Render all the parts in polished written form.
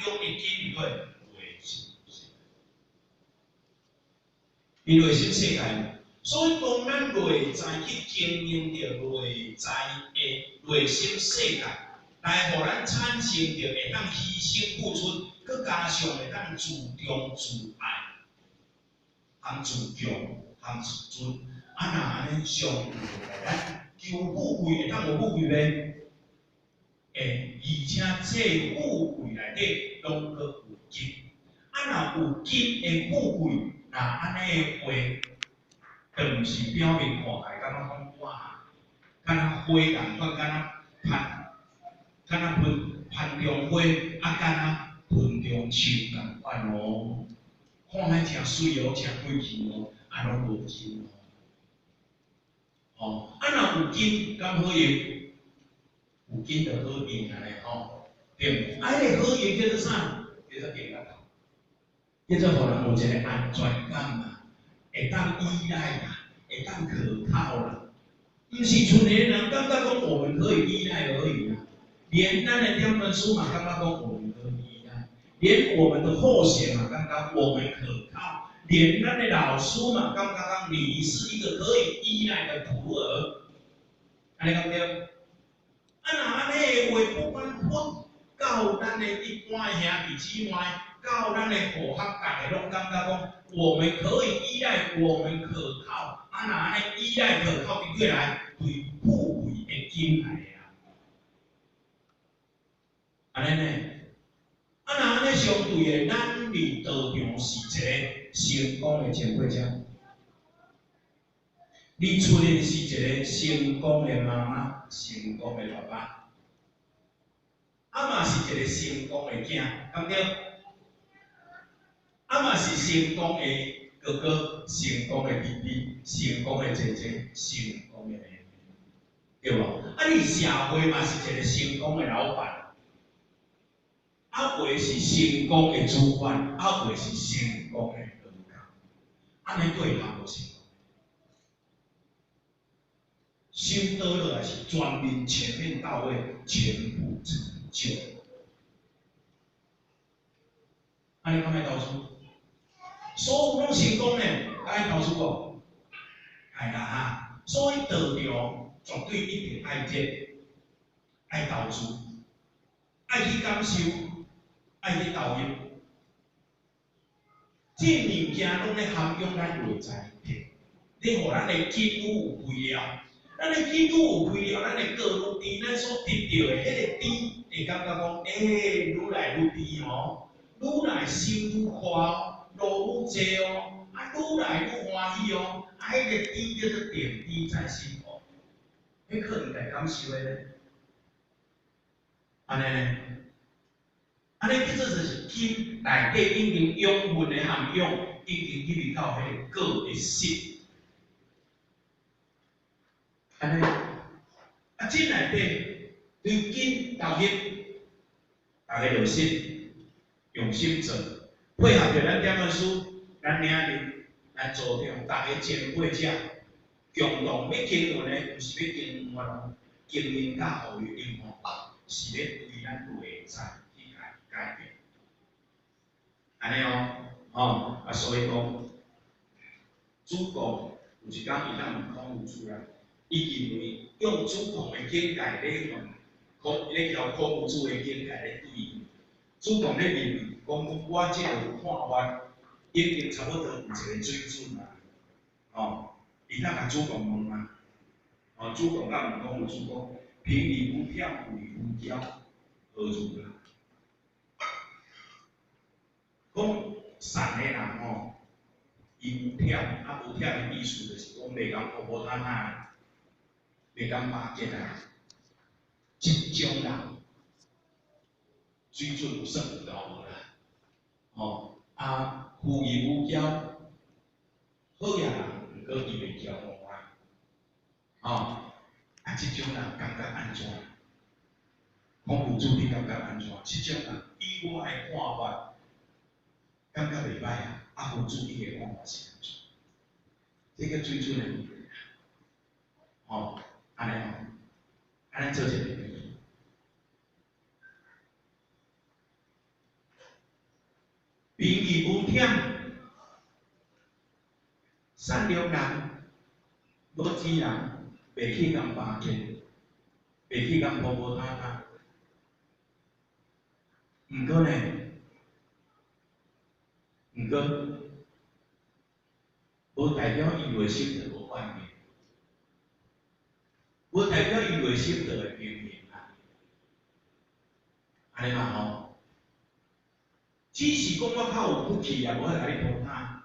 中的根佇佗？內心世界，佇內心世界。所以當咱內在去經營著內在的內心世界，來予咱產生著會當犧牲付出，閣加上會當自重自愛，含自強、含自尊。啊，若按呢，上帝就共咱求富貴，會當有富貴袂？會，而且這富貴內底攏閣有金。啊，若有金的富貴，若按呢的話，就毋是表面看起來感覺講哇，敢若花仝款，敢若攀，敢若攀攀中花，啊，敢若盆中樹仝款哦，看來誠媠哦，誠貴氣哦，啊，攏無金哦。吼，啊，若有金，敢好用？有金就好用按呢吼，對毋？啊，彼個好用叫做啥？叫做建立，叫做予人有一個安全感嘛，會當依賴啦，會當可靠啦。毋是賰一個人感覺講我們可以依賴而已啦，連咱的點傳師嘛感覺講我們可以依賴，連我們的後學嘛感覺我們可靠，連咱的老師嘛感覺講你是一個可以依賴的徒兒，按呢敢對？啊，若按呢的話，不管佛到咱的一般的兄弟姊妹，到咱的後學，逐个攏感覺講，我們可以依賴，我們可靠。啊，若按呢依賴可靠，佇佗來？對富貴的金來的啊。按呢呢？啊，若按呢相對的，咱佇道場是一個成功的前輩者，你出的是一個成功的媽媽，成功的爸爸，啊嘛是一個成功的囝，敢對？啊嘛是成功的哥哥，成功的弟弟，成功的姐姐，成功的妹妹，對無？啊，你社會嘛是一個成功的老闆，啊有的是成功的主管，啊有的是成功的員工，按呢對項無成功。修倒落來是全面、全面到位，全部成就。按呢敢愛投資？所有攏成功呢，敢愛投資無？愛啦哈！所以道場絕對一定愛這，愛投資，愛去感受，愛去投入。這物件攏咧涵養咱內在的，咧予咱的根愈有肥料，咱的根愈有肥料，咱的果愈甜，咱所得著的彼個甜，會感覺講，欸，愈來愈甜哦，愈來心愈快哦，路愈濟哦，啊，愈來愈歡喜哦，啊，彼個甜叫做點滴在心頭，彼可能會感受的咧，按呢呢，按呢叫做就是根內底已經養分的涵養，已經入去到彼個果的實。按呢，啊，這內底對根投入，逐家用心，用心做，配合著咱點傳師、咱領導、咱組長，逐个前輩者，共同欲經營的，毋是欲經營我，經營甲予伊任何，是欲對咱內在去共改變。按呢哦，吼，啊，所以講，子貢有一工伊當問孔夫子啦，伊認為用子貢的境界咧問，孔咧交孔夫子的境界咧對伊。子貢咧認為講，我這個看法已經差不多有一個水準啊，吼，伊當共子貢問啊，吼，子貢共問孔夫子講，貧而無忝，富而無驕，何如啦？講善的人吼，伊有忝，啊無忝的意思就是講袂共糊糊坦坦，袂共巴結啊。這種人水準有算有夠無啦？吼，啊，富而無驕，好額人，毋過伊袂驕傲啊。吼，啊，這種人感覺按怎？孔夫子你感覺按怎？這種人以我的看法，感覺袂歹啊。啊，夫子你的看法是按怎？這個水準的問題啊。吼，按呢吼，按呢做一個比喻。貧義無忝，善良人，無錢人，袂去共巴結，袂去共婆婆媽媽。毋過呢，毋過，無代表伊內心就無怨念，無代表伊內心就會平衡啊。按呢嘛吼，只是講我較有骨氣啊，無愛共你婆他，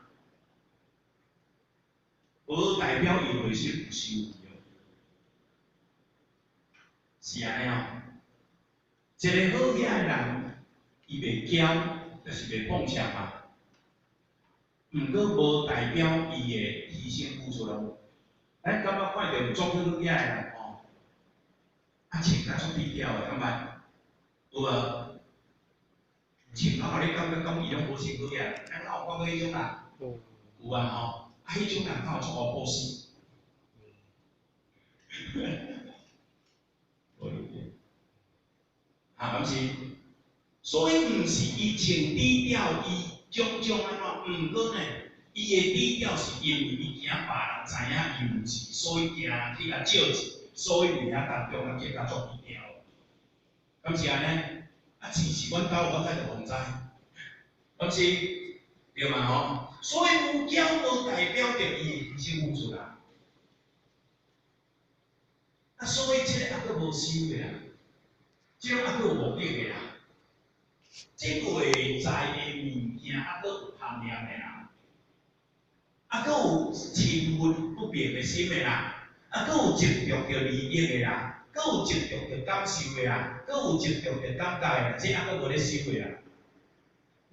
無代表伊內心有受氣哦。是按呢哦。一个好額的人，伊袂驕，就是袂碰巧嘛。毋過無代表伊會犧牲付出咯。咱感覺看著有足好額的人吼，啊穿甲足低調的，敢捌？有無？穿甲予你感覺講伊攏無穿好額，咱敢有看過彼種人？有啊吼，啊彼種人敢有足予布施？無理解。啊，敢是？所以毋是伊穿低調，伊種種按怎？毋過呢，伊的低調是因為伊驚別人知影伊有錢，所以驚去共借錢，所以佇遐當中啊，結甲足低調。敢是按呢？啊，錢是阮兜，我較就毋知，敢是？對嘛吼？所以有驕無代表著伊會犧牲付出啦。啊，所以這個猶閣無修的啦，這種猶閣有目的的啦，這外在的物件猶閣有貪念的啦，猶閣有身份不明的心的啦，猶閣有執著著利益的啦，閣有執著著感受的啦，閣有執著著感覺的啦，這猶閣無咧修的啦。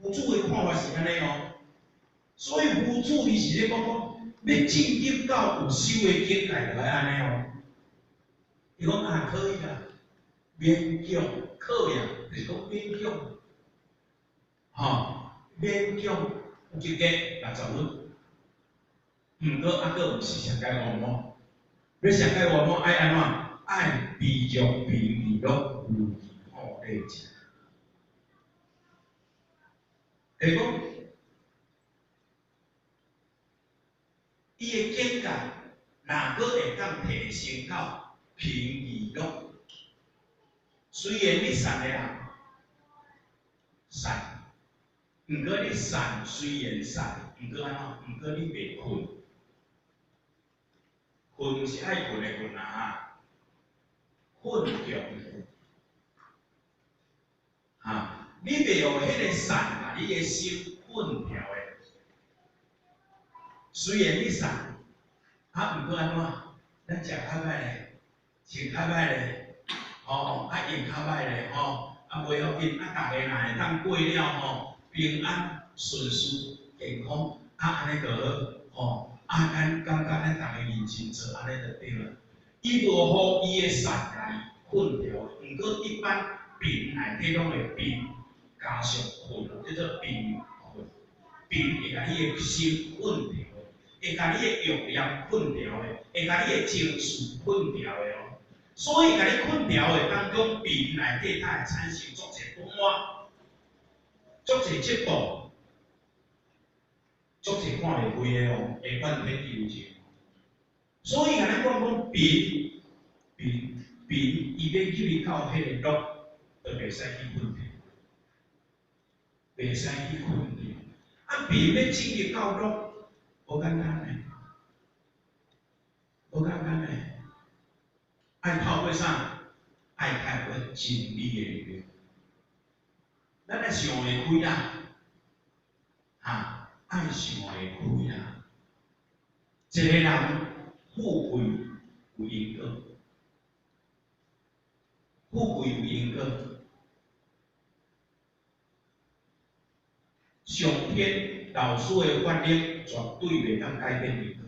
佛祖的看法是按呢哦，所以佛祖伊是咧講講，欲進入到有修的境界，就愛按呢哦。伊講啊，可以啦，勉強可以啊，就是講勉強，吼，勉強有及格60分，毋過猶閣毋是上蓋圓滿，欲上蓋圓滿愛按怎？愛知足貧義樂，如義好禮者。就是講，伊的境界若閣會當提升到貧義樂，雖然你善的人善，毋過你善雖然善，毋過按怎？毋過你袂困，困毋是愛困的困啊，困強的，哈。你袂予彼個善共你的心困牢的，雖然你善，啊，毋過按怎？咱食較歹咧，穿較歹咧，吼，啊用較歹咧，吼，啊無要緊，啊逐个若會當過了吼，平安順遂健康，啊按呢就好，吼，啊咱感覺咱逐个認真做，按呢就對了。伊無予伊的善共伊困牢，毋過一般貧內底攏會貧。加上困，叫做貧困，貧會共你的心困牢的，會共你的欲念困牢的，會共你的情緒困牢的哦。所以共你困牢的當中，貧內底才會產生足濟不滿，足濟嫉妒，足濟看袂開的哦，會怨天尤人。所以共咱講講貧貧貧，伊欲入去到彼个樂，就袂使去困牢。袂使去困著，啊，貧欲進入到樂，無簡單呢，無簡單呢。愛透過啥？愛透過真理的力量。咱愛想會開啦，哈，愛想會開啦。一个人富貴有因果，富貴有因果。上天老師的法力絕對袂當改變因果，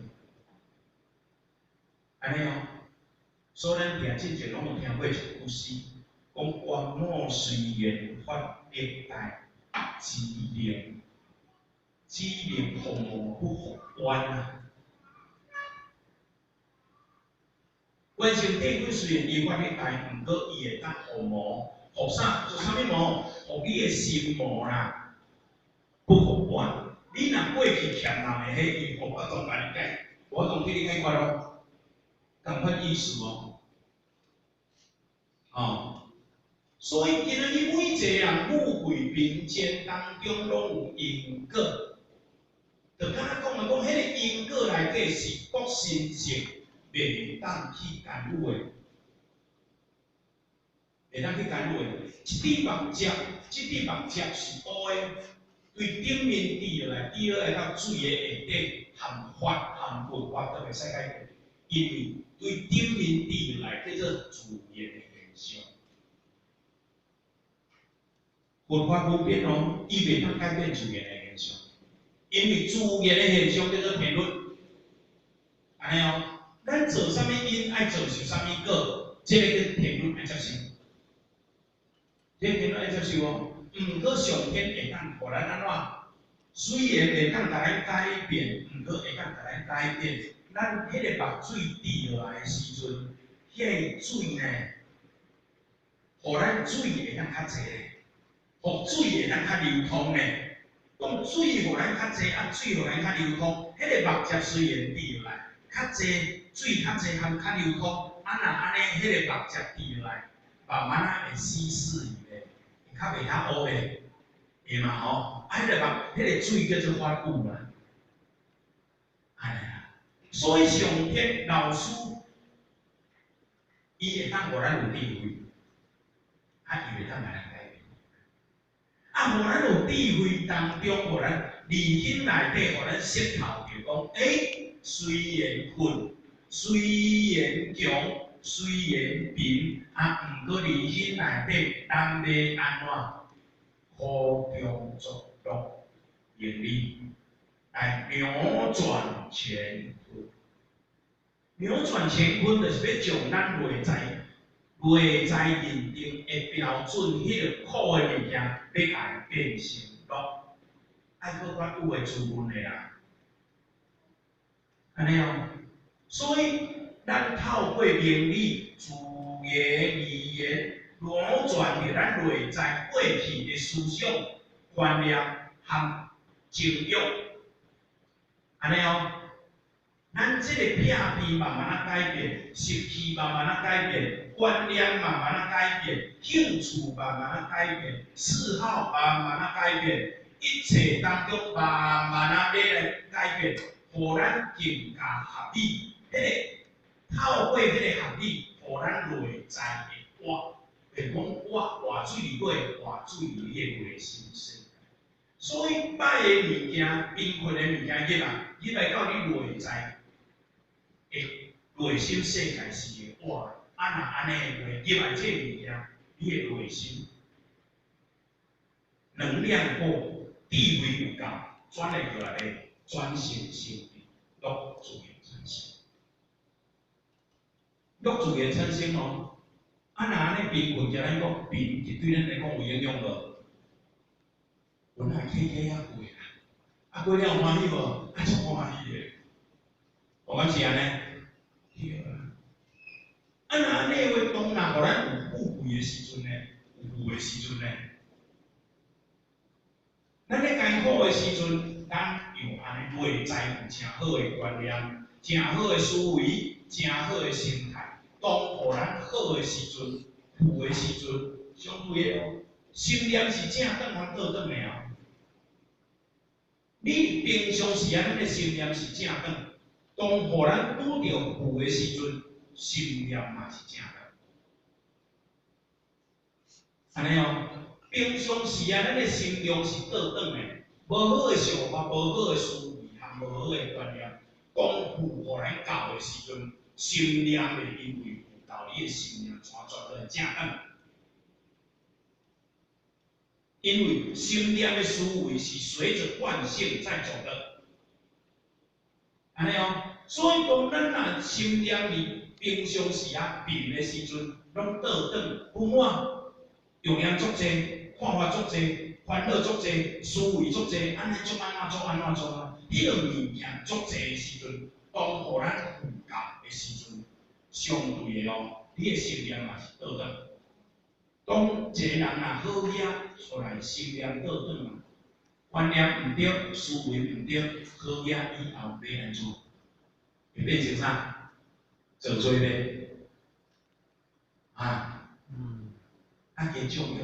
按呢哦。所以咱聽進前攏有聽過一句詩，講王母雖然法力大，只能只能伏魔不伏冤啊。關聖帝君雖然伊法力大，毋過伊會當伏魔，伏啥？做啥物魔？伏你的心魔啦。不復還。你若過去欠人的，彼伊無法度共你解，無法度替你解決咯。仝款意思哦。哦，所以今仔日每一個人富貴貧賤當中攏有因果，就敢若講來講，彼個因果內底是國神性袂當去干預的，袂當去干預的。一滴目汁，這滴目汁是烏的，對頂面滴落來，滴落來到水的下底，含法含佛法都袂使改變，因為對頂面滴落來叫做自然的現象。佛法無變哦，伊袂當改變自然的現象，因為自然的現象叫做天律。按呢哦，咱做啥物因，愛造就啥物果，這个叫天律愛接受。這個天律愛接受哦。毋過上天會當予咱按怎？雖然會當共咱改變，毋過會當共咱改變。咱彼個目水滴落來的時陣，彼個水呢，予咱水會當較濟咧，予水會當較流通咧。講水予咱較濟，啊水予咱較流通，彼個目汁雖然滴落來較濟，水較濟含較流通，啊若按呢，彼個目汁滴落來，慢慢仔會稀釋去咧，會較袂遐烏咧，會嘛吼？啊，彼個目，彼個水叫做法雨啦，按呢啦。所以上天老師，伊會當予咱有智慧，啊，伊會當共咱改變。啊，予咱有智慧當中，予咱內心內底，予咱識透著講，雖然困，雖然窮，雖然貧，啊，毋過內心內底，咱欲按怎苦中作樂，用力來扭轉乾坤。扭轉乾坤，就是欲將咱內在認定的標準，彼個苦的物件，欲共伊變成樂，愛閣較有的滋潤的啦。按呢哦，所以咱透過明理、自言語言，扭轉著咱內在過去的思想、觀念和情欲，按呢哦。咱這個癖病慢慢仔改變，習氣慢慢仔改變，觀念慢慢仔改變，興趣慢慢仔改變，嗜好慢慢仔改變，一切當中慢慢仔咧來改變，予咱更加合理。彼個透過彼個合理，予咱內在的活，就是講我活水裡尾，活水佇你的內心世界。所以歹的物件、貧困的物件入來，入來到你內在的內心世界是會活。啊，若按呢的話，入來這個物件，你的內心能量夠，智慧有夠，轉會過來咧，轉成成樂自然產生，樂自然產生哦。啊，若按呢貧困，像咱講貧，是對咱來講有影響無？阮也起起仔過啦，啊過了有歡喜無？啊足歡喜的，有敢是按呢？對啊。啊，若按呢話，當若予咱有富貴的時陣呢？有富的時陣呢？咱咧艱苦的時陣，咱用按呢內在有誠好的觀念、誠好的思維、誠好的心態，當予咱好的時陣、富的時陣，相對的哦，心念是正轉和倒轉的哦。你平常時啊，咱的心念是正轉，當予咱拄著富的時陣，心念嘛是正轉。按呢哦，平常時啊，咱的心量是倒轉的，無好的想法、無好的思維和無好的觀念，當富予咱夠的時陣，心念會因為有夠，你的心念轉轉落來正轉。因為心念的思維是隨著慣性在走的，按呢哦，所以當咱若心念佇平常時啊貧的時陣，攏倒轉不滿，用言足濟，看法足濟，煩惱足濟，思維足濟，按呢做按怎做按怎做啊？彼個物件足濟的時陣，當予咱富夠的時陣，相對的哦，你的心念嘛是倒轉。當一個人若好額出來，心念倒轉嘛，觀念毋對，思維毋對，好業以後欲按怎？會變成啥？造罪袂？啊？啊，加縱欲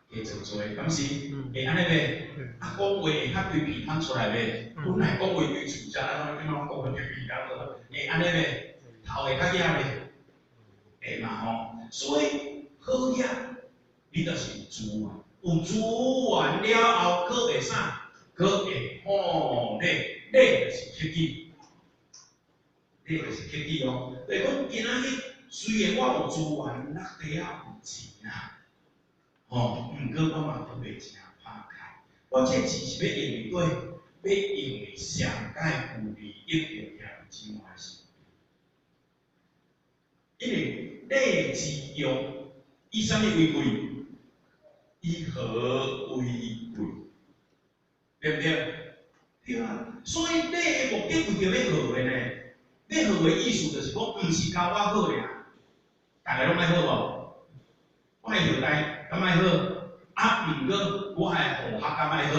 的，加造罪，敢是？會按呢袂？啊，講話會較規鼻通出來袂？本來講話對厝遮，啊，怎講話對鼻通出來？會按呢袂？頭會較額袂？會嘛吼？所以好業，你就是有資源，有資源了後，閣會啥？閣會吼禮，禮就是克己，禮就是克己哦。就是講今仔日雖然我有資源，咱底仔有錢啦，吼，毋過我嘛閣袂誠拍開。我這錢是欲用佇佗，欲用佇上蓋有利益著兄弟姊妹的身。因為禮之用，以啥物為貴？以和為貴，對毋對？對啊，所以禮的目的為著欲和的呢。欲和的意思就是講，毋是共我好爾，逐个攏愛好無？我的後代敢愛好？啊，毋過我的後學敢愛好？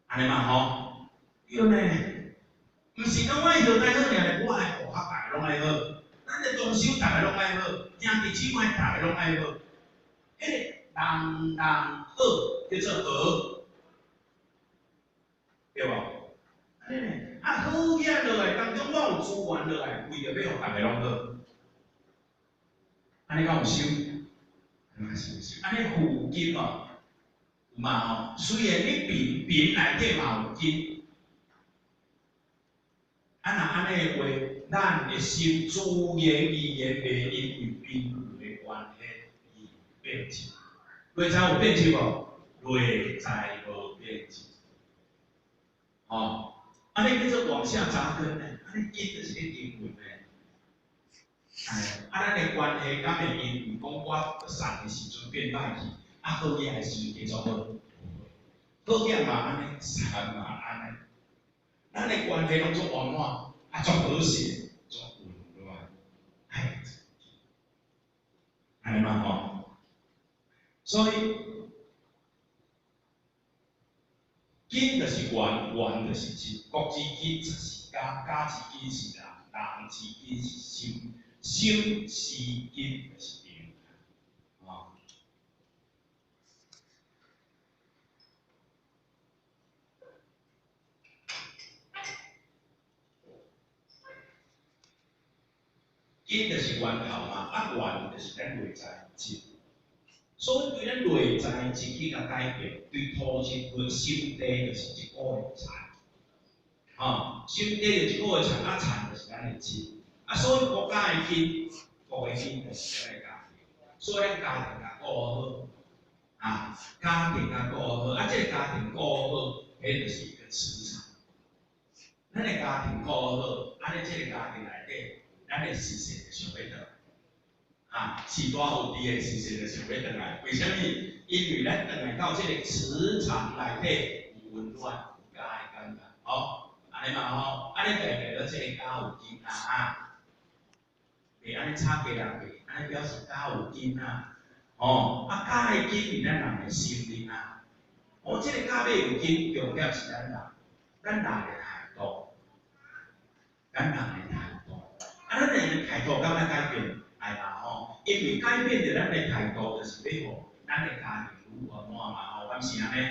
按呢嘛吼？對呢，毋是講我的後代好爾，我的後學逐个攏愛好。咱的同修逐个攏愛好，兄弟姊妹逐个攏愛好。彼個人人好叫做和，對無？按呢呢，啊好額落來當中，我有資源落來，為著欲予逐个攏好，按呢敢有收？按呢是有收。按呢富金無？有嘛吼？雖然你貧貧內底嘛有金，啊若按呢的話，咱的心自然而然袂因為貧富的關係而變質。內在有變質無？內在無變質。吼，按呢叫做往下扎根呢？按呢根就是咧根源呢。哎，啊，咱的關係敢會因為講我善的時陣變歹去，啊好額的時陣加做好？好額嘛按呢，善嘛按呢。咱的關係攏足圓滿，啊足和諧，足溫暖，哎，按呢嘛吼。所以根就是源，源就是質。國之根就是家，家之根是人，人之根是心，心是根就是靈。哦，根就是源頭嘛，啊源就是咱內在質。所以對咱內在質去共改變，對土質和心地就是一個月田，吼，心地就是一個月田，啊田就是咱的質，啊所以國家的根，國的根就是咱的家庭，所以咱家庭共顧好，啊，家庭共顧好，啊這个家庭顧好，彼就是一個磁場。咱的家庭顧好，按呢這个家庭內底，咱的視線就想欲轉來。啊，序大有佇的視線就想欲轉來，為啥物？因為咱轉來到這个磁場內底有溫暖、有家的感覺，吼，按呢嘛吼，按呢代表這个家有根啊，袂按呢吵架人袂，按呢表示家有根啊，吼，啊家的根是咱人的心靈啊，哦，這个家欲有根，重點是咱人，咱人的態度，咱人的態度，啊，咱人的態度敢愛改變？愛嘛吼，因為改變著咱的態度，就是欲予咱的家庭愈圓滿嘛吼，敢是按呢？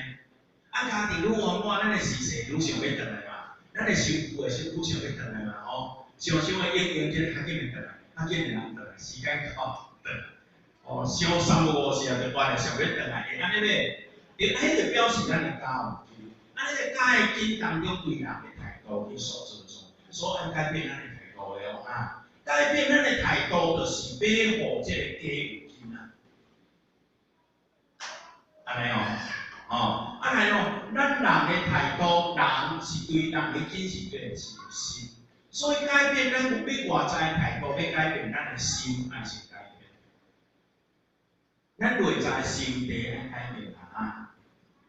啊，家庭愈圓滿，咱的視線愈想欲轉來嘛，咱的心婦的心愈想欲轉來嘛吼，想想的應用這個較緊會轉來，較緊會人轉來，時間到轉來，哦，想三不五時啊，就原來想欲轉來，會按呢袂？對，啊，彼就表示咱的家有根，啊，彼个家的根當中對人的態度去所造成，所以愛改變咱的態度的哦，啊。改變咱的態度，就是欲予這个家有根啊。按呢哦，吼，按呢哦，咱人的態度，人是對人的根是對是心，所以改變咱有欲外在的態度，欲改變咱的心，愛先改變。咱內在心地愛改變啊，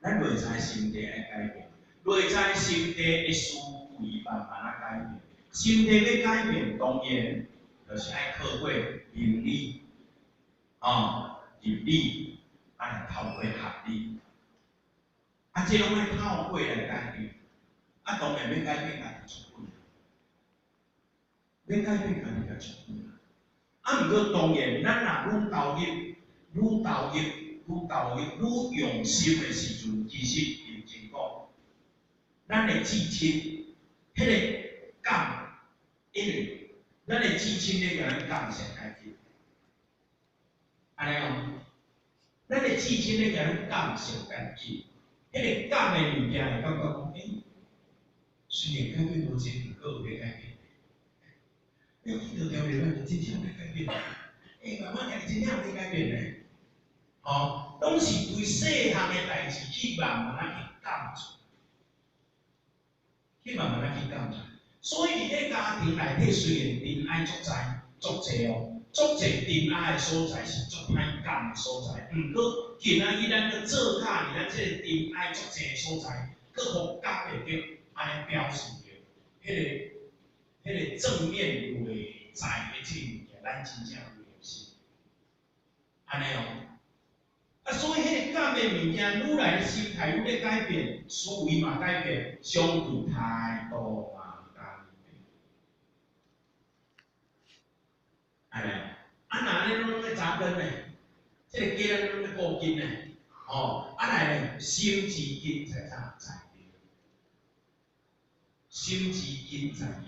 咱內在心地愛改變，內在心地的思維慢慢仔改變。心地欲改變，當然就是愛靠過明理，哦，入理，愛透過學理。啊，啊，這攏愛透過來改變。啊，當然欲改變家己足困難，欲改變家己較足困難。啊，毋過當然，咱若愈投入、愈投入、愈投入、愈用心的時陣，其實認真講，咱的至親，彼個感，因為咱的至親咧共咱感性改變，按呢哦，咱的至親咧共咱感性改變，彼個感的物件會感覺講，欸，雖然改變無濟，毋過有咧改變。你見著條理，就真正有咧改變。欸，慢慢家己真正有咧改變咧，吼，攏是對細項的代誌去慢慢仔去感觸，去慢慢仔去感觸。所以佇咧家庭內底，雖然塵埃足濟、足濟哦，足濟塵埃的所在是足歹感的所在。毋過今仔日咱閣做較佇咱這個塵埃足濟的所在，閣予感會著，按呢表示著，彼個正面內在的這個物件，咱真正有用心。按呢哦，啊，所以彼個感的物件，愈來心態愈咧改變，思維嘛改變，相對態度嘛改變。按呢，啊，若按呢攏咧扎根呢，這個根攏咧固根呢，吼，啊來呢，心之根在啥？在靈。心之根在靈，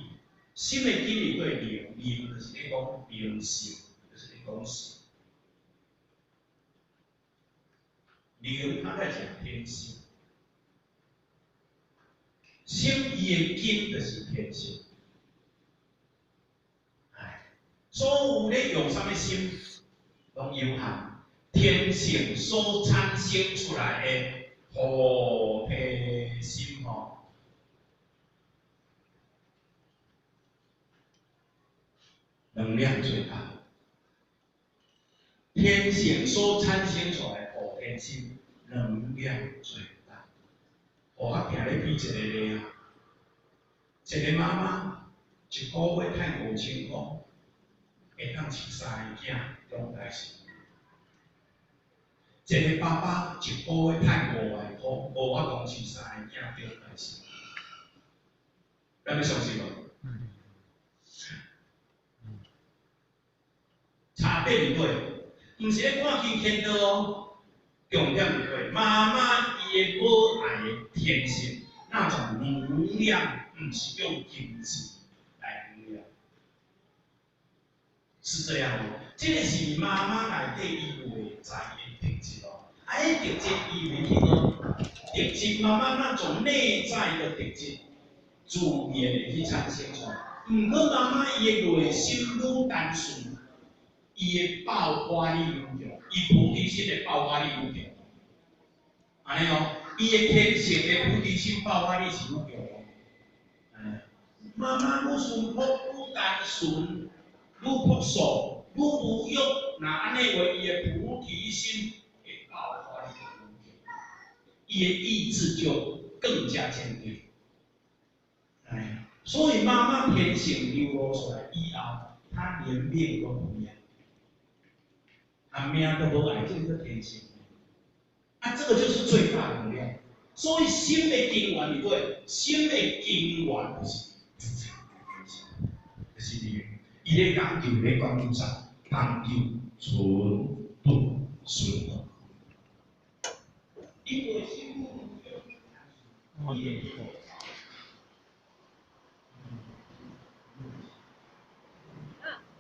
心的根是對靈，靈就是咧講靈性，就是咧講心。靈它在講天性，心伊的根就是天性。哎，所有咧用啥物心，攏有限。天性所產生出來的菩提心吼，能量最大。天性所產生出來的菩提心，能量最大。我定咧舉一個例啊，一個媽媽一個月趁5000箍，會當飼三個囝，攏開心。一個爸爸一個月趁5萬箍，無法度飼三個囝，中開心。咱欲相信無？差別佇佗，毋是咧看金錢多哦，重點佇佗，媽媽伊的母愛的天性，那種能量，毋是用金錢來衡量，是這樣哦。這個是媽媽內底伊內在的特質哦。啊，彼特質伊袂去講，特質媽媽那種內在的特質，自然會去產生出來。毋過媽媽伊的內心愈單純，伊的爆發力愈強，伊菩提心的爆發力愈強。按呢哦，伊的天性的菩提心爆發力是愈強哦。媽媽愈淳樸、愈單純、愈樸素、愈無欲，若按呢話，伊的菩提心會爆發力就愈強，伊的意志就更加堅定。哎，所以媽媽天性流露出來以後，她連命都不要，啊命都無愛，這個天性。啊，這個就是最大能量。所以心的根源佇佗，心的根源就是就是靈。伊咧講究，咧講究啥？講究純度純度。因為心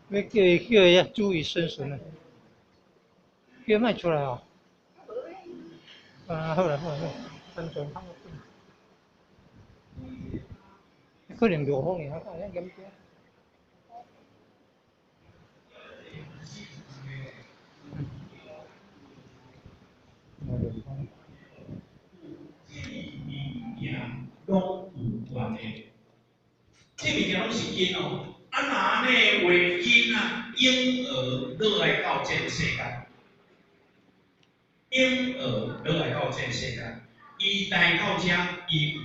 欲叫伊叫伊注意神神啊，叫莫出來哦。啊，好啦好啦好，安全好。可能熱風爾，看遐嚴重。這物件攏有關係，這物件攏是根哦。啊，若按呢話，囡仔嬰兒落來到這個世間，嬰兒落來到這個世間，伊來到遮，伊有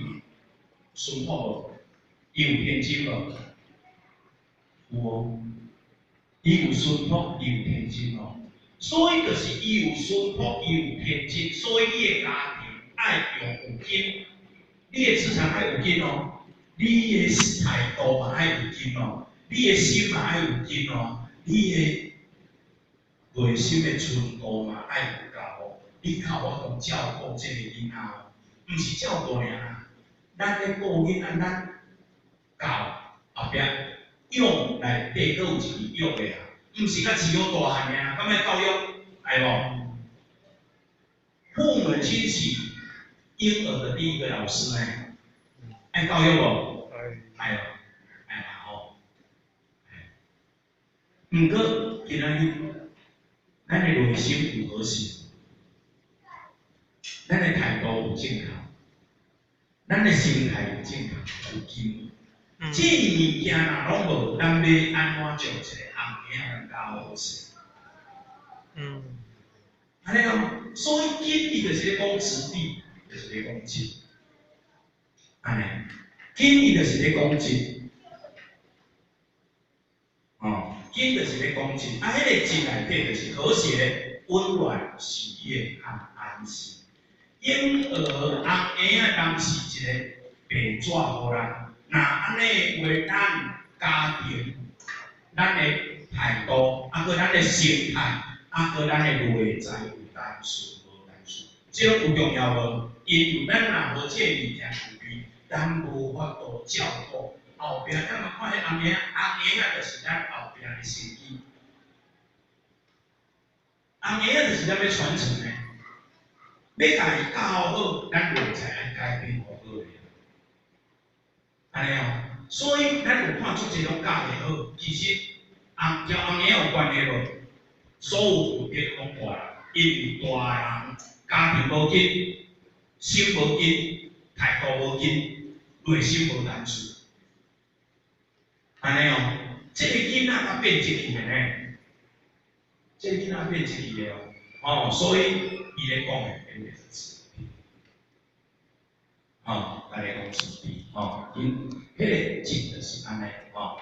淳樸無？伊有天真無？有哦。伊有淳樸，伊有天真哦。所以就是伊有淳樸，伊有天真，所以伊的家庭愛用有根，你的职场爱有根哦，你的态度嘛爱有根哦，你的心嘛爱有根哦，你的内心的纯度嘛爱有够哦。你较有法度照顾这个囡仔哦，毋是照顾尔啦，咱咧顾囡仔，咱教后壁养内底阁有一个育的啊，毋是甲饲好大汉尔，敢欲教育？爱无？父母亲是婴儿的第一个老师呢，爱教育无？爱哦，爱啦吼。毋过今仔日，咱的内心有和谐，咱的态度有正确，咱的心态有正确，有根。这物件若拢无，咱欲按怎将一个红婴仔教好势？按呢哦，所以根伊就是咧讲质地，就是咧讲质。按呢，根伊就是咧讲质。哦，根就是咧讲质，啊，彼个质内底就是和谐、温暖、喜悦和安息。婴儿红婴仔当是一个白纸予咱，若按呢话，咱家庭、咱的态度，啊，阁咱的心态，啊，阁咱的内在有单纯无单纯，这拢有重要无？因为咱若无这个物件具备，咱无法度照顾后壁。咱嘛看彼红婴仔，红婴仔就是咱后壁的生机。红婴仔就是咱欲传承的，欲共伊教好，咱内在爱改变好好的。按呢哦，所以咱有看足济拢教袂好，其实红交红婴仔有关系无？所有问题拢大人，因为大人家庭无根，心无根，态度无根，内心无单纯。按呢哦，这个囡仔较变质去的呢，这个囡仔变质去的哦，哦，所以伊咧讲的，因就是慈悲，哦，来咧讲慈悲，哦，𪜶彼个质就是按呢，哦。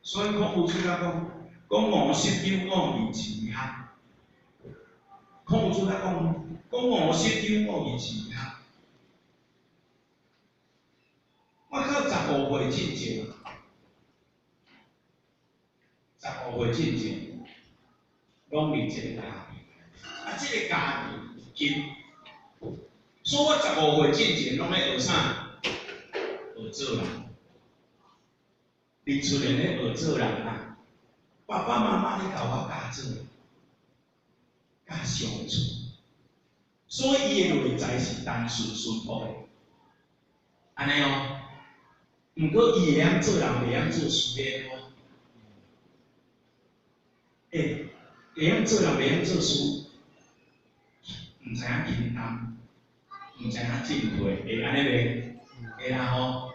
所以孔夫子才讲，讲五十有五二字学。孔夫子才讲，讲五十有五二字学。我到15岁进前，15岁进前，拢伫这个家庭。啊，这个家庭有根，所以我十五岁进前拢咧学啥？学做人。伫厝内咧学做人啊，爸爸妈妈咧共我教做人，教相处，所以伊的内在是单纯淳朴的，按呢哦。毋过伊会晓做人，袂晓做事的哦。欸，会晓做人，袂晓做事，毋知影轻重，毋知影进退，会按呢袂？会啦吼。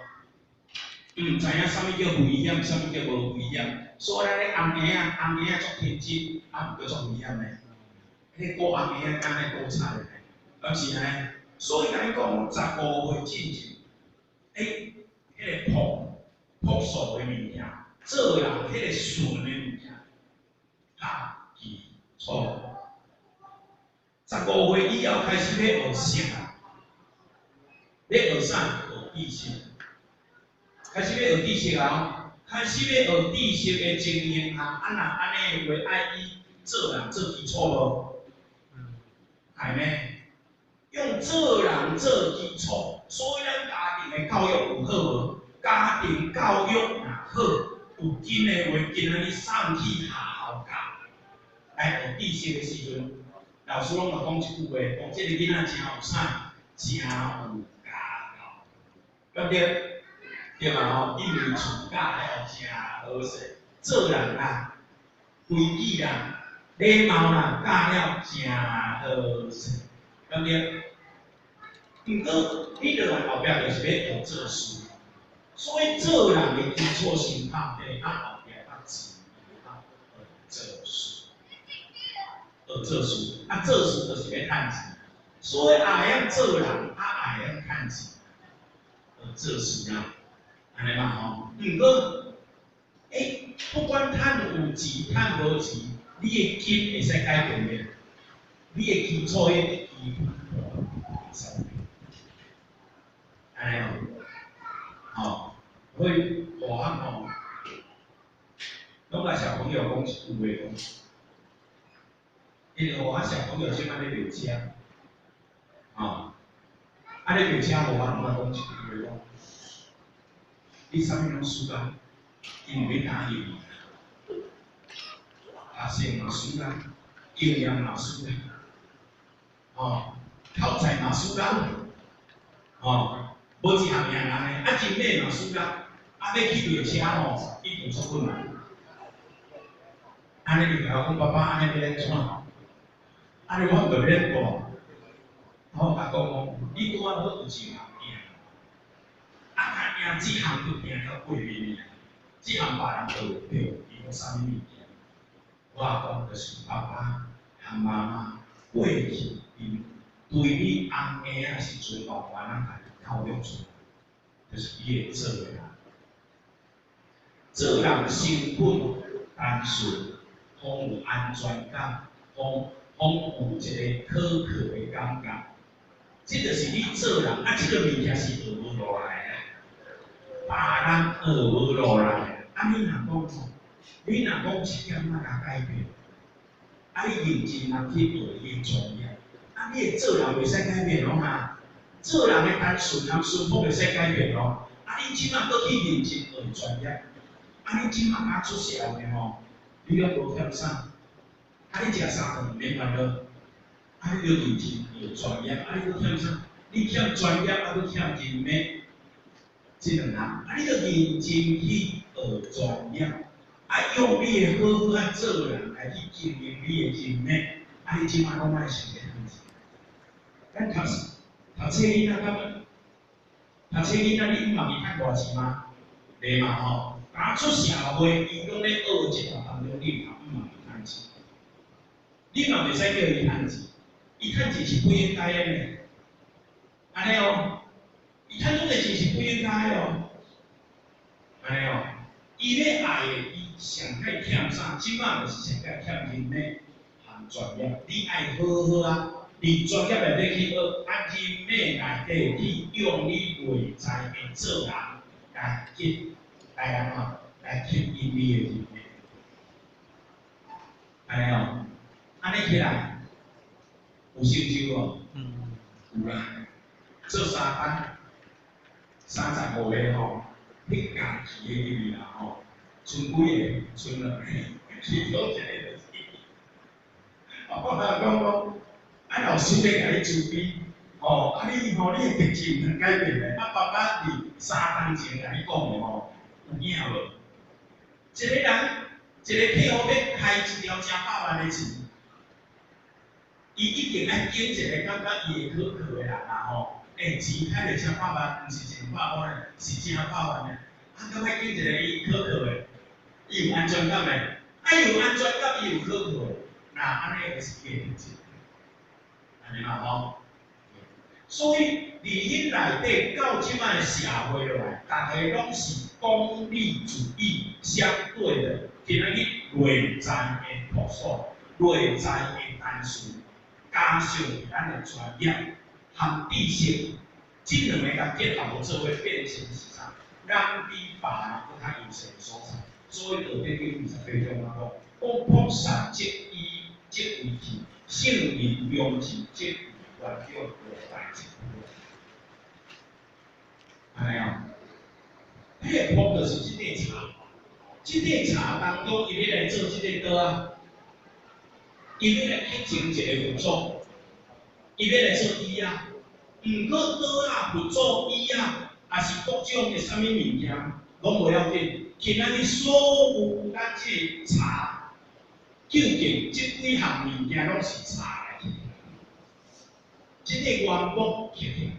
毋知影啥物叫危险，啥物叫无危险。所以咱咧红婴仔，红婴仔足天真，啊毋过足危险的。彼个顾红婴仔敢若顾贼的，敢是按呢？所以共你讲，15岁进前，欸，彼个朴朴素的物件，做人彼个纯的物件，打基础。十五岁以后开始欲学识啊，欲学啥？学知识。开始欲学知识啊！开始欲学知识的情形下，啊若按呢的话，爱以做人做基础无？系呢？用做人做基础，所以咱家庭的教育有好无？家庭教育若好，有根的话，今仔日送去学校教，来学知识的时阵，老师拢嘛讲一句话，讲这个囡仔真有啥？真有家教，对毋对？对嘛吼，因为厝教了真好势，做人啦、规矩啦、礼貌啦，教了真好势，对毋对？毋过你落来后壁就是欲学做事，所以做人的基础先打底，啊后壁较自然学做事，学做事，啊做事就是欲趁钱，所以也会晓做人，啊也会晓趁钱，学做事啦。按呢嘛吼，毋过，欸，有錢趁無錢，你的根會使改變袂？你的基礎的基本盤會使變。按呢哦，吼，所以大漢吼，攏共小朋友講一句話講，因為我小朋友這擺咧賣車，吼，啊咧賣車，予我攏愛講一句話講，你啥物攏輸啦，因為欲打贏，學生嘛輸啦，經驗嘛輸啦，吼，口才嘛輸啦，吼，無一項贏人的，啊真買嘛輸啦，啊欲去賣車吼，一定足困難。按呢伊共我講，爸爸按呢欲按怎？按呢我就免蹛。我共講講，你拄仔好有一項贏，啊若贏這項就贏了過面爾，這項別人就會對，伊講啥物物件？我講就是爸爸和媽媽過去𪜶對你翁嬰仔時陣慢慢仔共你教育出來，就是你會做的人。做人誠懇、單純，予有安全感，予予有一個可靠的感覺。這就是你做人啊！這個物件是學無落來的，別人學無落來的。啊，你若講吼，你若講一點仔共改變，啊，你認真通去學你的專業，啊，你的做人袂使改變咯哈。做人的單純和淳樸袂使改變咯。啊，你這擺閣去認真學專業，啊，你這擺敢出社會吼，你攏無欠啥？啊，你食三頓免煩惱。啊，你著認真學專業，啊，你閣欠啥？你欠專業，啊，閣欠人脈，這兩項，啊，你著認真去學專業，啊，用你的好好仔做人來去經營你的人脈，啊，你這擺攏莫想欲趁錢。咱讀讀冊囡仔感覺，讀冊囡仔你毋問伊趁偌錢嗎？袂嘛吼，剛出社會，伊攏咧學這個當中，你嘛毋問伊趁錢，你嘛袂使叫伊趁錢。伊趁錢是不應該的呢，按呢哦，伊趁這個錢是不應該的哦，按呢哦，伊欲愛的，伊上蓋欠啥？這擺就是上蓋欠人脈和專業。你愛好好啊，佇專業內底去學，啊人脈內底去用你內在的做人來吸，來按怎？來吸引你的人脈，按呢哦，按呢起來。有成就無？有啦，做三班，35個吼，彼共期的入去啦吼，賰幾个？賰兩個，其中一個就是伊。我來講講，啊老師欲共你慈悲，吼，啊你吼你的特質毋通改變的，啊爸爸佇三冬前共你講的吼，有影無？一個人，一個客戶欲開一條成百萬的錢。伊一定愛揀一個感覺伊會可靠的人啊吼，欸，錢開著成百萬，毋是一兩百萬的，是成百萬的。啊，敢愛揀一個伊可靠的，伊有安全感的，啊，伊有安全感，伊有可靠的，那按呢就是伊的特質，按呢嘛吼。所以佇彼內底到這擺的社會落來，逐个攏是功利主義相對的，今仔日內在的樸素，內在的單純。加上咱的專業和知識，這兩个共結合做伙變成是啥？人比別人閣較優勢的所在。所以《道德經》28章啊講，講樸實則醫則為器，聖人良知則為元玉無代志。按呢哦，彼个樸就是這塊茶，這塊茶當中，伊欲來做這个桌仔。伊欲來刻成一个佛祖，伊欲來做椅仔。毋過桌仔、佛祖、椅仔，抑是各種的啥物物件，攏無要緊。今仔日所有咱這个茶，究竟這幾項物件攏是茶來刻。這個原木刻起來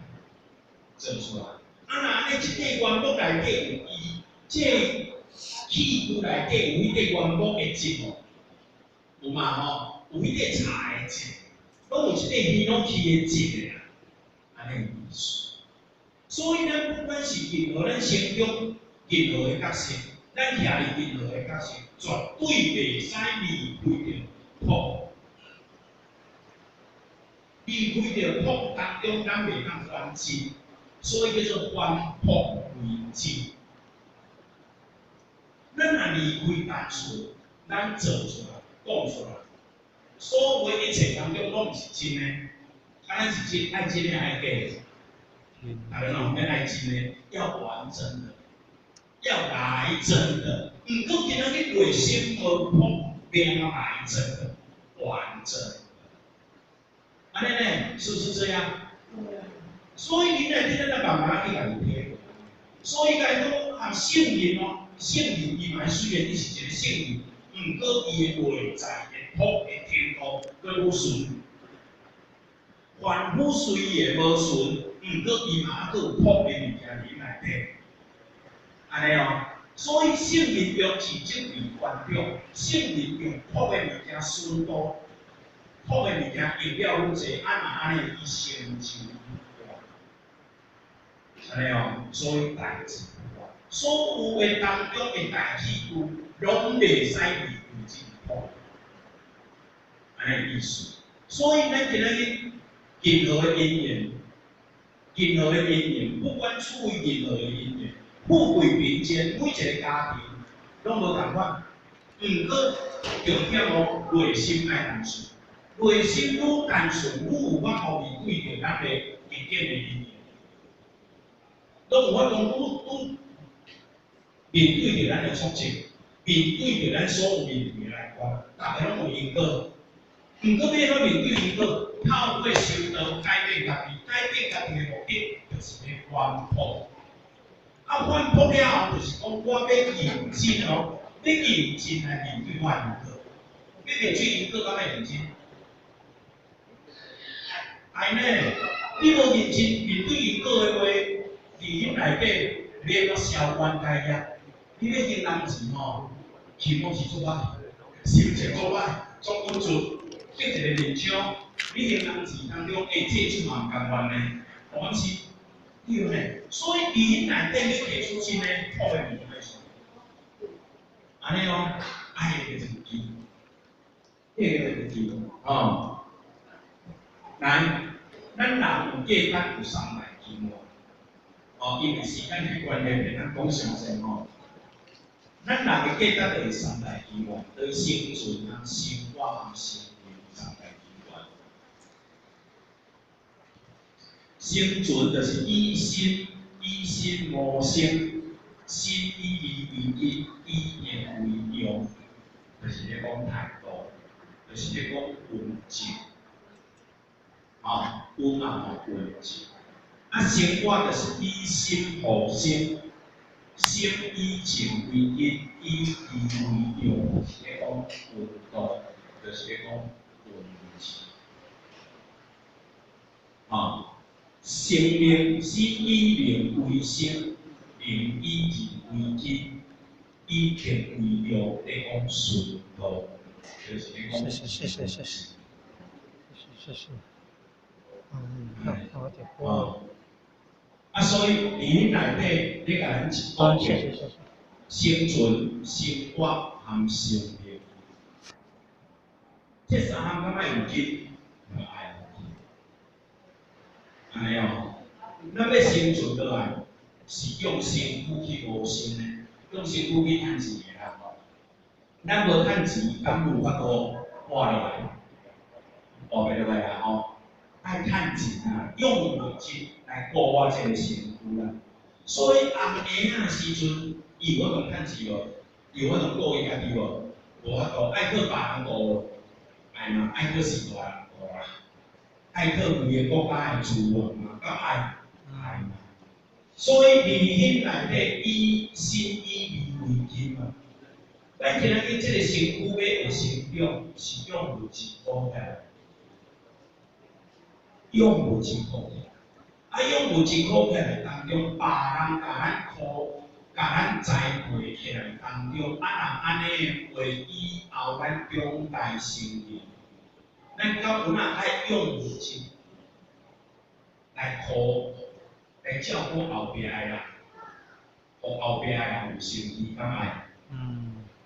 做出來。啊，若按呢，這個原木內底有伊，這个器具內底有彼個原木的質無？有嘛吼？有彼個茶的質，攏有這個ヒノキ的質的啦，按呢意思。所以咱不管是任何咱生中任何的角色，咱咱徛伫任何的角色，绝对袂使离开著朴，离开著朴当中，咱袂当翻真，所以叫做返璞归真。咱若离开单纯，咱做出来、讲出来，所有一切当中拢毋是真的。啊，咱是真爱真的愛假的？大家拢毋免愛真的，要玩真的，要來真的。毋過今仔日內心無樸，欲按怎來真的，玩真的。按呢呢，是不是這樣？所以恁內底咱慢慢去共伊體會。所以講講啊，聖人哦，聖人伊嘛雖然伊是一個聖人，毋過伊的內在的樸的程度閣愈純。凡夫雖然無純，毋過伊嘛猶閣有樸的物件佇內底。按呢哦，所以聖人用智證為觀眾，聖人用樸的物件純度，樸的物件用了愈濟，啊若按呢伊成就愈大。按呢哦，所以代誌所有的當中的大器具，攏袂使離開這個樸，按呢意思。所以咱今仔日任何的因緣，任何的因緣，不管處於任何的因緣，富貴貧賤，每一個家庭攏無仝款。毋過重點哦，內心愛單純，內心愈單純，愈有法度面對著咱的逆境的因緣，攏有法度愈愈面對著咱的挫折，面對著咱所有面對的難關，逐个攏有因果。毋過欲按怎面對因果，透過修道改變家己，改變家己的目的，就是欲反撲。啊，反撲了後，就是講我欲認真哦，欲認真來面對我的因果。欲面對因果，敢欲認真？愛呢？你無認真面對因果的話，佇彼內底欲按怎消冤解業？你欲還人錢吼，起碼是足歹，心情足歹，足鬱卒，激一个面傷。你還人錢當中，會借出嘛毋甘願呢？敢是？對呢？所以佇彼內底欲提出真的苦的物件來出來，按呢哦，愛會記記，會記哦。來，咱人有價值有三大期望，哦，因為時間的關係，袂當講詳細吼。咱人的價值就是三大期望，對生存、生活和生命三大期望。生存就是以心以心謀生，心以義為根，以言為用，就是咧講態度，就是咧講穩靜。啊，穩啊，穩靜。啊，生活就是以心護心，心以情為根，以義為用，是咧講溫度，就是咧講溫情。啊，生命是以靈為生，靈以仁為根，以德為用，咧講順道，就是咧講。謝謝謝謝謝謝，謝謝。嗯，好，好哦，啊，所以佇彼內底，你共咱一講者生存、生活含生命，這三項敢愛有根？愛有根。按呢哦，咱欲生存落來，是用身軀去謀生的，用身軀去趁錢的啦。咱無趁錢，敢有法度活落來？活袂落來啊吼！愛趁錢啊，用物質來顧我這個身軀啦。所以紅嬰仔時陣，伊有法度趁錢無？伊有法度顧伊家己無？無法度，愛靠別人顧無？愛嘛，愛靠序大人顧啦，愛靠規个國家的資源嘛，敢愛？愛嘛。所以佇彼內底以心以義為根嘛。咱今仔日這個身軀欲學成長，是用物質顧起來。用物質顧起來，啊，用物質顧起來當中，別人共咱箍，共咱栽培起來當中，啊，若按呢的話，以後咱長大成人，咱敢有哪愛用物質來箍，來照顧後壁的人，予後壁的人有生機，敢愛？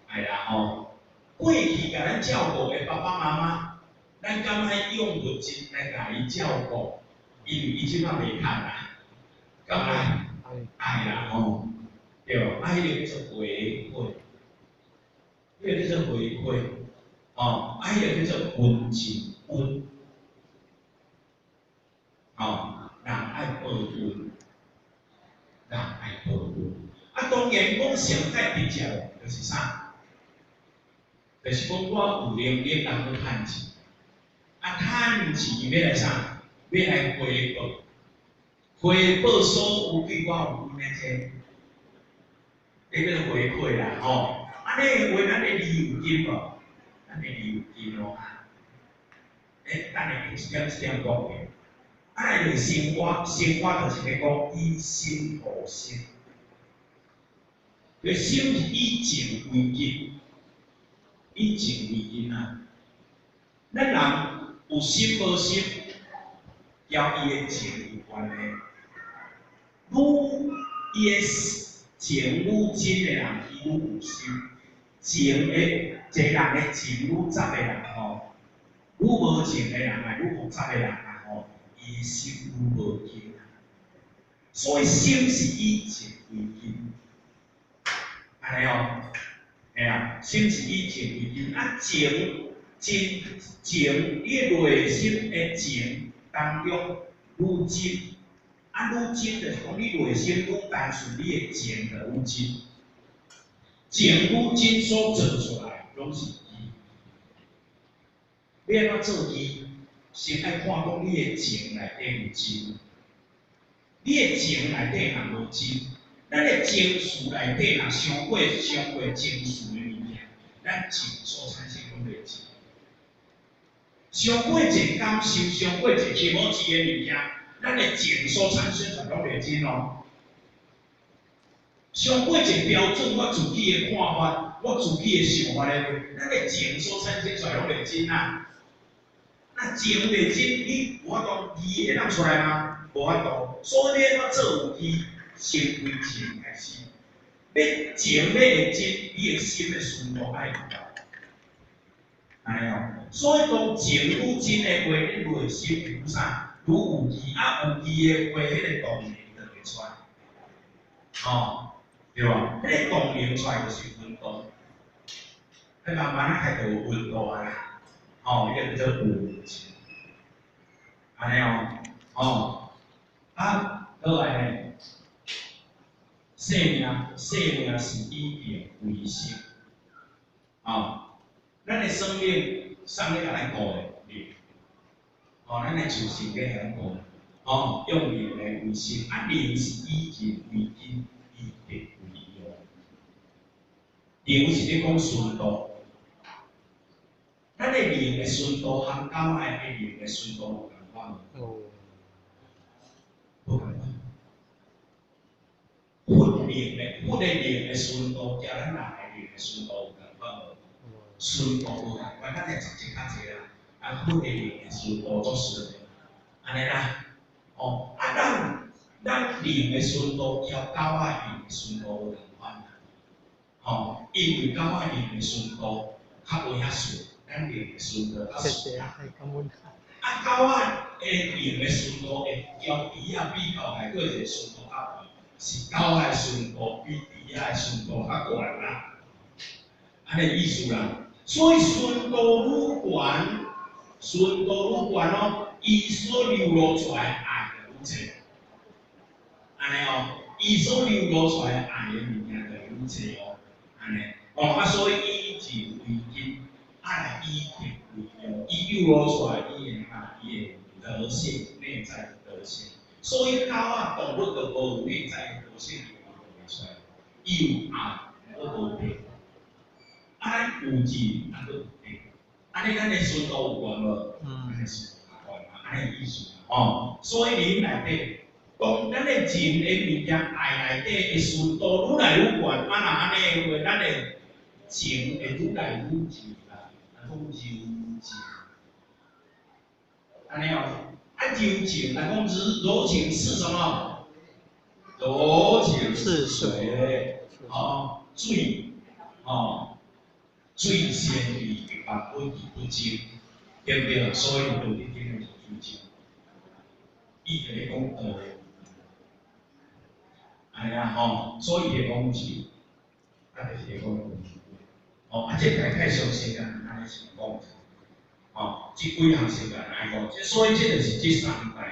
愛啦吼，過去共咱照顧的爸爸媽媽，咱敢愛用物質來共伊照顧？因為伊這擺袂堪啦，敢愛？愛啦吼，對，啊，彼个叫做回饋，彼个叫做回饋，吼，啊，彼个叫做溫情恩，吼，人愛報恩，人愛報恩。啊，當然講上較直接就是啥？就是講我有能力通去趁錢，啊，趁錢欲來啥？欲來回報，回報所有對我有恩的這，這叫做回饋啦，吼。按呢話，咱的字有金無？咱的字有金哦。欸，等下一點一點講的。啊，來就是生活，生活就是咧講以心度心。這心是以情為根，以情為根啊。咱人有心無心，交伊的情有關係。愈伊的情愈真的人，伊愈有心；情的一個人的情愈雜的人吼，愈無情的人啊，愈複雜的人啊吼，伊的心愈無堅。所以心是以情為根，按呢哦，嘿啊，心是以情為根，啊情真情，你的內心的情當中愈真，啊愈真就是講你內心愈單純，你的情就愈真，情愈真所做出來攏是義。欲按怎做義？先愛看講你的情內底有真，你的情內底若無真，咱的情緒內底若傷過傷過情緒的物件，咱情所產生攏袂真。傷過濟感受，傷過濟気持ち的物件，咱的情所產生出來攏袂真哦。傷過濟標準，我自己的看法，我自己的想法的話，咱的情所產生出來攏袂真啊。那情袂真，你有法度義會當出來嗎？無法度。所以你按怎做有義，先歸情開始。欲情欲會真，你的心的純度愛有夠。按呢哦，所以當情愈真的話，你內心愈啥？愈有義啊，有義的話，彼個動能就會出來。哦，對無？彼個動能出來就是溫度，彼慢慢仔開就有溫度啊啦。哦，彼個叫做溫情。按呢哦，哦，啊，閣來呢？生命，生命是以命為生。哦，咱的生命，啥咧共咱顧的？靈。哦，咱的樹性咧共咱顧的。哦，用靈來為生，啊，靈是以仁為根，以德為用。靈是咧講純度。咱的靈的純度和狗仔的靈的純度有仝款無？無仝款。佛靈的佛的靈的純度，佮咱人的靈的純度有仝款無？純度無仝款，咱的雜質較濟啦。啊，佛的靈的純度足純的，按呢啦。哦，啊，咱咱靈的純度佮狗仔靈的純度無仝款啦。吼，因為狗仔靈的純度較無遐純。咱靈的純度較純啦。啊，狗仔的靈的純度會佮豬仔比較來，閣一個純度較懸，是狗仔的純度比豬仔的純度較懸啦。按呢意思啦。所以純度愈懸，純度愈懸哦，伊所流露出來的愛就愈濟。按呢哦，伊所流露出來的愛的物件就愈濟哦。按呢，哦啊，所以以情為根。啊，來以德為用，伊流露出來，伊的啥？伊的德性，內在的德性。所以狗仔動物就無有內在的德性，伊袂出來。伊有愛，閣無德。啊，咱有仁，啊閣有德。按呢，咱的純度有懸無？咱的純度較懸嘛，按呢意思哦。所以靈內底，當咱的仁的物件，愛內底的純度愈來愈懸，啊，若按呢的話，咱的情會愈來愈柔啦。講柔情，按呢哦，啊柔情，來講柔情是什麼？柔情似水，哦，水，吼，水仙為萬物而不爭，對毋對？所以道德經是水經，伊就咧講道，按呢啊吼，所以伊講是，啊就是咧講，吼，啊這大概上時間按呢是講，吼，這幾項時間按呢講，所以這就是這三大